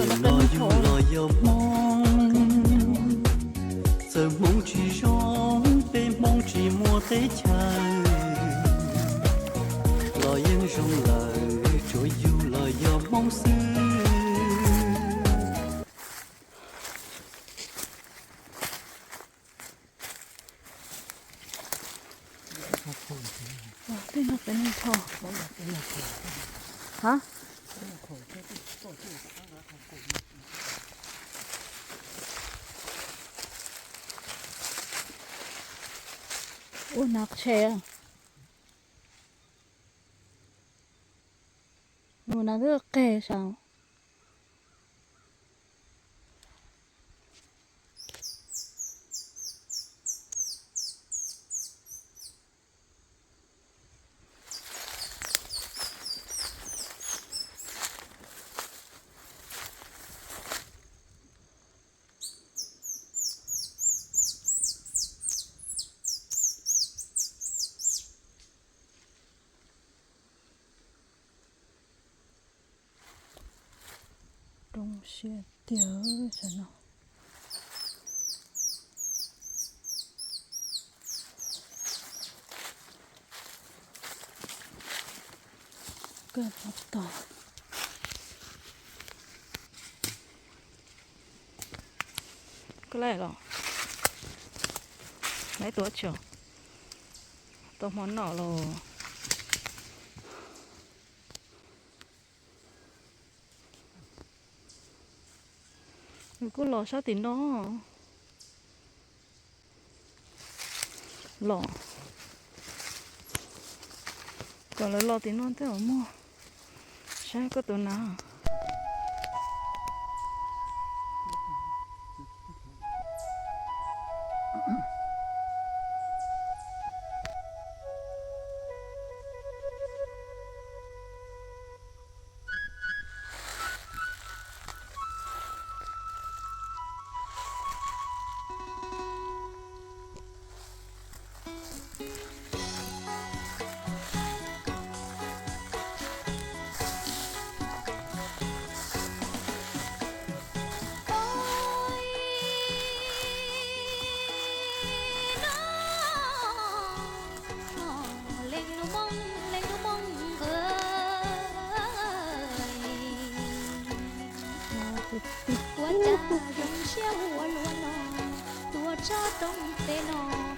Yus los yog Hmoob, txawm Hmoob tsis zoo, peb Hmoob tsis muaj teb chaws, los yeej zoo lawm, tsuav yus los yog Hmoob xwb. Tej no peb neeg tho. Ha? Ua hnav qhia. Mus hnav twb qeg saud. Rau siab tiag sawv no. Koj tos. Koj laij los? Laij tuav tsi? Tau hmo noj los. Nws kuj los sab tim no. Los, kom lawv los tim no tej zaum muaj. Saib koj tus na. Ua cas zoo siab ua luaj no, tuaj tsob roob pem no.